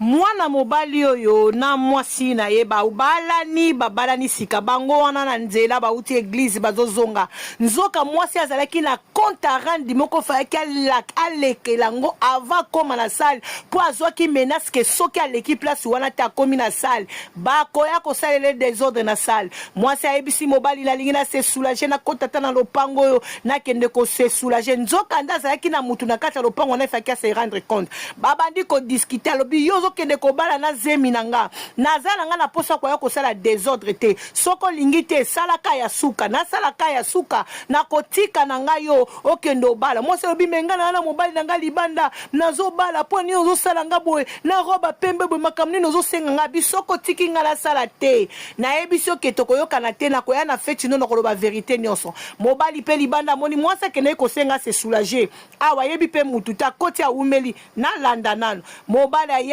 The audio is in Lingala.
Mwana mobali oyo na mwasi na ye babalani, babalani sika. Bango wana na nzela, bauti église, bazozonga. Nzoka mwasi azalaki na compte à rendre moko, fayaki alekela yango avant akóma na salle, mpo azwaki menace ke soki aleki place wana te, akómi na salle, bakoya kosalela désordre na salle. Mwasi ayebisi mobali: "Nalingi na se soulager, nakota ata na lopango oyo, nakende kose soulager." Nzoka nde azalaki na mutu na kati ya lopango wana, efaki ase rendre compte. Babandi kodiscuter. Alobi: "Yo ozokende kobala na zemi na nga, naza na nga na mposa koya kosala désordre te. Soki olingi te, esalaka ya suka, nasalaka ya suka, nakotika na ngai yo okende obala." Mwasi alobi: "Me ngai na na mobali na ngai libanda, nazobala, mpo nini ozosala nga boye na robe pembe boye? Makambo nini ozosenga nga bi? Soki otiki nga nasala te, nayebi soki tokoyokana te, nakoya na feti no, nakoloba vérité nyonso." Mobali mpe libanda amoni mwasi akendeki kosenga se soulager awa, ayebi mpe mutu te, akoti, awumeli, nalanda nano mobali aya.